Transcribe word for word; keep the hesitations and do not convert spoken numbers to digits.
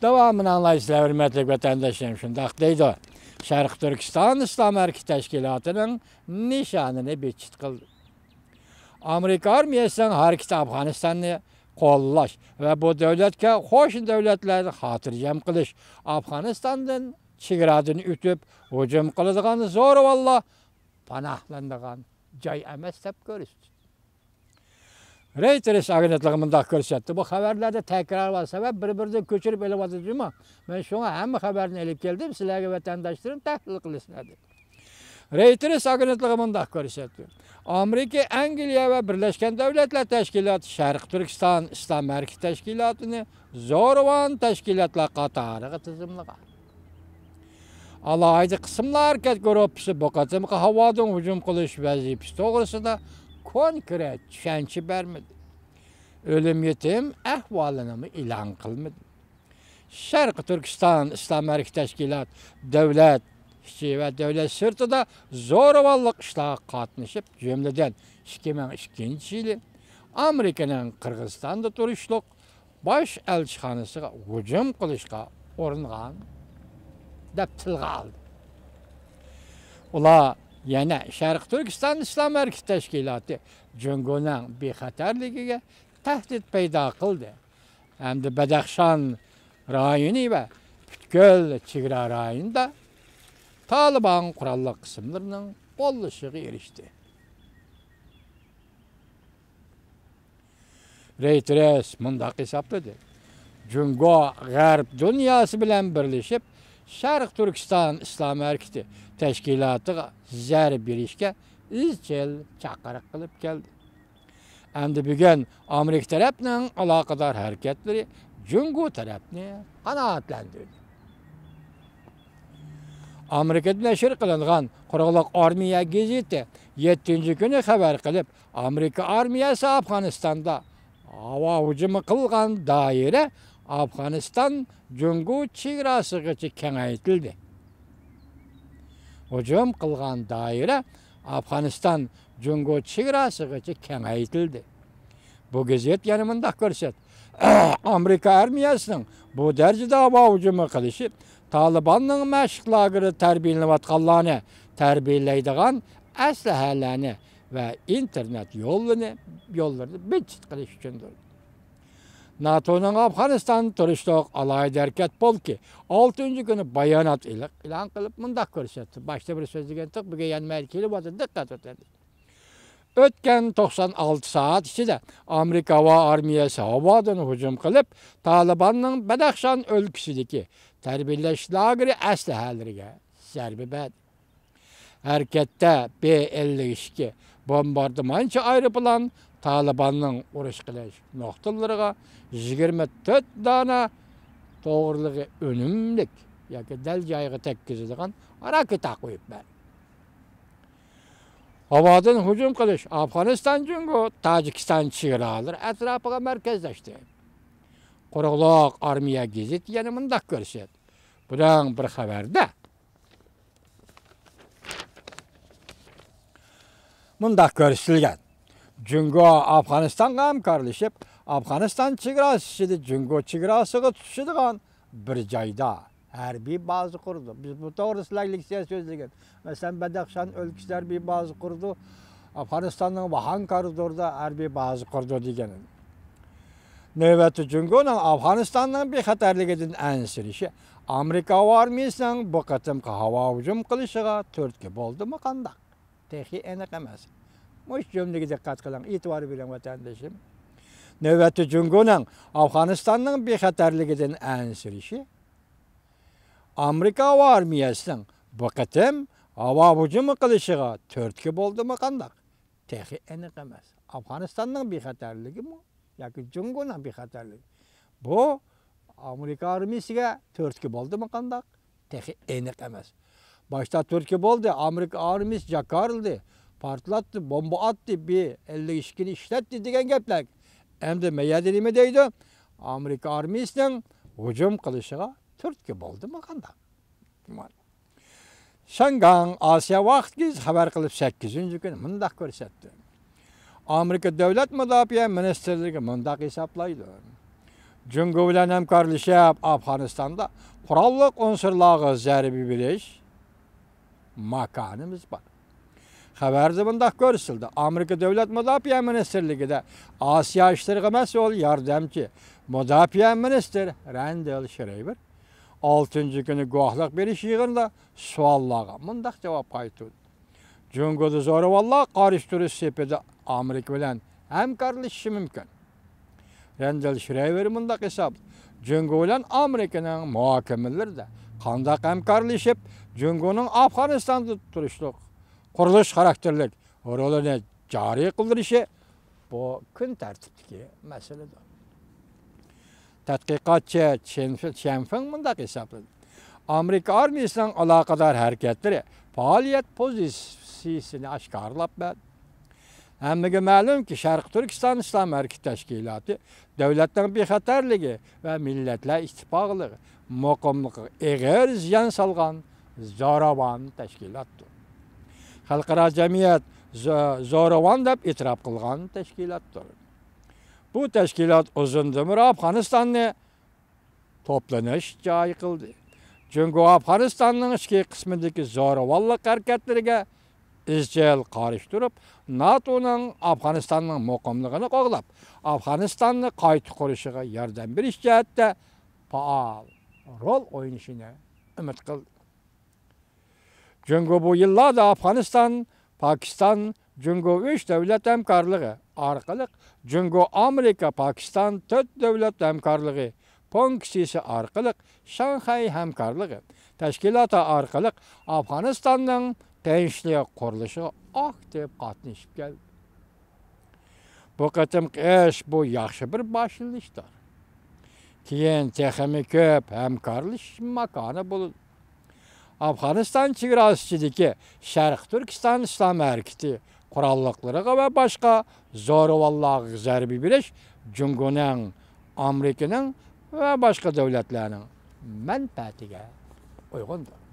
داۋامىنى ئاڭلايسىلەر، ھۆرمەتلىك ۋەتەنداشلىرىم، شۇنداق دەيدۇ. شەرقىي تۈركىستان ئىسلام ھەرىكىتى تەشكىلاتىنىڭ نىشانىنى بىتچىت قىلدى. ئامېرىكا ئارمىيەسىنىڭ ھەرىكىتى ئافغانىستاننى قوللاش ۋە بۇ دۆلەتكە قوشنا دۆلەتلەرنى خاتىرجەم قىلىش، ئافغانىستاندىن چېگرادىن ئۆتۈپ ھۇجۇم قىلىدىغان زورىۋانلار پاناھلىنىدىغان جاي ئەمەس دەپ كۆرسىتىدۇ. رەيتېرس ئاگېنتلىقى مۇنداق كۆرسەتتى. بۇ خەۋەرلەردە تەكرار بار سەۋەب، بىر-بىرىدىن كۆچۈرۈپ ئېلىۋاتىدۇ جۇمۇ. مەن شۇڭا ھەممە خەۋەرنى ئېلىپ كەلدىم، سىلەرگە ۋەتەنداشلىرىم تەھلىل قىلسۇن دەپ. رەيتېرس ئاگېنتلىقى مۇنداق كۆرسەتتى. ئامېرىكا، ئەنگلىيە ۋە بىرلەشكەن دۆلەتلەر تەشكىلاتى شەرقىي تۈركىستان ئىسلام ھەرىكىتى تەشكىلاتىنى زورىۋان تەشكىلاتلار قاتارىغا تىزىملىغان. ئالاھىدە قىسىملار ھەرىكەت گۇرۇپپىسى بۇ قېتىمقى ھاۋادىن ھۇجۇم قىلىش ۋەزىپىسى توغرىسىدا كونكرېت چۈشەنچە بەرمىدى. ئۆلۈم يېتىم ئەھۋالىنىمۇ ئېلان قىلمىدى. شەرقىي تۈركىستان ئىسلام ھەرىكىتى تەشكىلات دۆلەت ئىچى ۋە دۆلەت سىرتىدا زورىۋانلىق ئىشلارغا قاتنىشىپ، جۈملىدىن ئىككى مىڭ ئىككىنچى يىلى ئامېرىكىنىڭ قىرغىزىستاندا تۇرۇشلۇق باش ئەلچىخانىسىغا ھۇجۇم قىلىشقا ئۇرۇنغان، دەپ تىلغا ئالدى. ئۇلار يەنە شەرقىي تۈركىستان ئىسلام ھەرىكىتى تەشكىلاتى جۇڭگونىڭ بىخەتەرلىكىگە تەھدىت پەيدا قىلدى ھەمدە بەدەخشان رايونى ۋە پۈتكۈل چېگرا رايونىدا تالىبان قوراللىق قىسىملىرىنىڭ قوللىشىغا ئېرىشتى. رەيتېرس مۇنداق ھېسابلىدى: جۇڭگو غەرب دۇنياسى بىلەن بىرلىشىپ، شەرقىي تۈركىستان ئىسلام ھەرىكىتى تەشكىلاتىغا زەربە بېرىشكە ئىزچىل چاقىرىق قىلىپ كەلدى. ئەمدى بۈگۈن ئامېرىكا تەرەپنىڭ ئالاقىدار ھەرىكەتلىرى جۇڭگو تەرەپنى قانائەتلەندۈردى. ئامېرىكىدا نەشر قىلىنغان قۇرۇقلۇق ئارمىيە گېزىتى يەتتىنچى كۈنى خەۋەر قىلىپ، ئامېرىكا ئارمىيەسى ئافغانىستاندا ھاۋا ھۇجۇمى قىلغان دائىرە ئافغانىستان جۇڭگو چېگراسىغىچە كېڭەيتىلدى. ھۇجۇم قىلغان دائىرە ئافغانىستان جۇڭگو چېگراسىغىچە كېڭەيتىلدى. بۇ گېزىت يەنە مۇنداق كۆرسەت، ئامېرىكا ئارمىيەسىنىڭ بۇ دەرىجىدە ھاۋا ھۇجۇمى قىلىشى تالىباننىڭ مەشىق لاگېرىدا تەربىيەلىنىۋاتقانلارنى تەربىيەلەيدىغان ئەسلىھەلەرنى ۋە ئىنتېرنېت يوللىرىنى، يوللىرىنى بىتچىت قىلىش ئۈچۈندۇر. ناتونىڭ ئافغانىستاندا تۇرۇشلۇق ئالاھىدە ھەرىكەت پولكى ئالتىنچى كۈنى بايانات ئېلان قىلىپ مۇنداق كۆرسەتتى. باشتا بىر سۆزلىگەنتۇق، بۈگۈن يەنە مەيلى كېلىۋاتىدۇ، دىققەت ئېتىڭ. ئۆتكەن توقسان ئالتە سائەت ئىچىدە ئامېرىكا ھاۋا ئارمىيەسى ھاۋادىن ھۇجۇم قىلىپ، تالىباننىڭ بەدەخشان ئۆلكىسىدىكى تەربىيەلەش لاگېرى ئەسلىھەلىرىگە زەربە بەردى. ھەرىكەتتە بې ئەللىك ئىككى بومباردىمانچى ئايروپىلان تالىباننىڭ ئۇرۇش قىلىش نۇقتىلىرىغا يىگىرمە تۆت دانە توغرىلىقى ئۈنۈملۈك ياكى دەل جايىغا تەگكۈزىدىغان راكېتا قويۇپ بەردى. ھاۋادىن ھۇجۇم قىلىش ئافغانىستان جۇڭگو تاجىكىستان چېگرالىرى ئەتراپىغا مەركەزلەشتى. قۇرۇقلۇق ئارمىيە گېزىتى يەنە مۇنداق كۆرسەتتى. بۇنىڭ بىر خەۋەردە مۇنداق كۆرسىتىلگەن. جۇڭگو ئافغانىستانغا ھەمكارلىشىپ، ئافغانىستان چېگراسى ئىچىدە جۇڭگو چېگراسىغا تۇتىشىدىغان بىر جايدا ھەربىي بازا قۇردى. بىز بۇ توغرىدا سىلەرگە لېكسىيە سۆزلىگەن. مەسىلەن، بەدەخشان ئۆلكىسىدە ھەربىي بازا قۇردى، ئافغانىستاننىڭ ۋاھان كارىدورىدا ھەربىي بازا قۇردى دېگەن. نۆۋەتتە جۇڭگونىڭ ئافغانىستاننىڭ بىخەتەرلىكىدىن ئەنسىرىشى ئامېرىكا ھاۋا ئارمىيەسىنىڭ بۇ قېتىمقى ھاۋا ھۇجۇم قىلىشىغا تۈرتكە بولدىمۇ قانداق؟ تېخى ئېنىق ئەمەس. مۇشۇ جۈملىگە دىققەت قىلىڭ، ئېتىبار بېرىڭ، ۋەتەندىشىم. نۆۋەتتە جۇڭگونىڭ ئافغانىستاننىڭ بىخەتەرلىكىدىن ئەنسىرىشى ئامېرىكا ھاۋا ئارمىيەسىنىڭ بۇ قېتىم ھاۋا ھۇجۇمى قىلىشىغا تۈرتكە بولدىمۇ قانداق؟ تېخى ئېنىق ئەمەس. ئافغانىستاننىڭ بىخەتەرلىكىمۇ ياكى جۇڭگونىڭ بىخەتەرلىكى؟ بۇ ئامېرىكا ئارمىيىسىگە تۈرتكە بولدىمۇ قانداق؟ تېخى ئېنىق ئەمەس. باشتا تۈرتكە بولدى، ئامېرىكا ئارمىيىسى جاكارلىدى، پارتلاتتى، بومبا ئاتتى، بې ئەللىك ئىككىنى ئىشلەتتى دېگەن گەپلەر. ئەمدى مەيەردە نېمە دەيدۇ؟ ئامېرىكا ئارمىيىسىنىڭ ھۇجۇم قىلىشىغا تۈرتكە بولدىمۇ قانداق؟ شياڭگاڭ ئاسىيا ۋاقىت گېزىتى خەۋەر قىلىپ، سەككىزىنچى كۈنى مۇنداق كۆرسەتتى. ئامېرىكا دۆلەت مۇداپىئە مىنىستىرلىكى مۇنداق ھېسابلايدۇ. جۇڭگو بىلەن ھەمكارلىشىپ، ئافغانىستاندا قوراللىق ئۇنسۇرلارغا زەربە بېرىش ماكانىمىز بار. خەۋەردە مۇنداق كۆرسىتىلدى: ئامېرىكا دۆلەت مۇداپىئە مىنىستىرلىكىدە ئاسىيا ئىشلىرىغا مەسئۇل ياردەمچى مۇداپىئە مىنىستىرى رەندېل شرېيۋېر ئالتىنچى كۈنى گۇۋاھلىق بېرىش يىغىنىدا سوئاللارغا مۇنداق جاۋاب قايتۇردى: جۇڭگودا زورىۋاللار قارشى تۇرۇش سېپىدە ئامېرىكا بىلەن ھەمكارلىشىشى مۇمكىن. رەندېل شرېيۋېر مۇنداق ھېسابلىدى: جۇڭگو بىلەن ئامېرىكىنىڭ مۇھاكىمىلىرىدە قانداق ھەمكارلىشىپ، جۇڭگونىڭ ئافغانىستاندا تۇرۇشلۇق قۇرۇلۇش خاراكتېرلىك رولىنى جارى قىلدۇرۇشى، بۇ كۈن تەرتىپتىكى مەسىلىدۇر. تەتقىقاتچى چېن، چيەنفېڭ مۇنداق ھېسابلىدى: ئامېرىكا ئارمىيىسىنىڭ ئالاقىدار ھەرىكەتلىرى پائالىيەت پوزىتسىيىسىنى ئاشكارىلاپ بەردى. ھەممىگە مەلۇمكى، شەرقىي تۈركىستان ئىسلام ھەرىكىتى تەشكىلاتى دۆلەتنىڭ بىخەتەرلىكى ۋە مىللەتلەر ئىتتىپاقلىقى، مۇقىملىقىغا ئېغىر زىيان سالغان زوراۋان تەشكىلاتتۇر. خەلقئارا جەمئىيەت زو-، زوراۋان دەپ ئېتىراپ قىلغان تەشكىلاتتۇر. بۇ تەشكىلات ئۇزۇندىن بېرى ئافغانىستاننى توپلىنىش جايى قىلدى. جۇڭگو ئافغانىستاننىڭ ئىچكى قىسمىدىكى زوراۋانلىق ھەرىكەتلىرىگە ئىزچىل قارشى تۇرۇپ، ناتونىڭ ئافغانىستاننىڭ مۇقىملىقىنى قوغداپ، ئافغانىستاننى قايتا قۇرۇشىغا ياردەم بېرىش جەھەتتە پائال رول ئوينىشىنى ئۈمىد قىلدى. جۇڭگو بۇ يىللاردا ئافغانىستان، پاكىستان، جۇڭگو ئۈچ دۆلەت ھەمكارلىقى ئارقىلىق، جۇڭگو ئامېرىكا پاكىستان تۆت دۆلەت ھەمكارلىقى پونكىتى ئارقىلىق، شاڭخەي ھەمكارلىقى تەشكىلاتى ئارقىلىق ئافغانىستاننىڭ تىنچلىق قۇرۇلۇشىغا ئاكتىپ قاتنىشىپ كەلدى. بۇ قېتىمقى ئىش بۇ ياخشى بىر باشلىنىشتۇر. كېيىن تېخىمۇ كۆپ ھەمكارلىشىش ماكانى بولىدۇ. ئافغانىستان چېگراسى ئىچىدىكى شەرقىي تۈركىستان ئىسلام ھەرىكىتى قوراللىقلىرىغا ۋە باشقا زورىۋاللارغا زەربە بېرىش جۇڭگونىڭ، ئامېرىكىنىڭ ۋە باشقا دۆلەتلەرنىڭ مەنپەئەتىگە ئۇيغۇندۇر.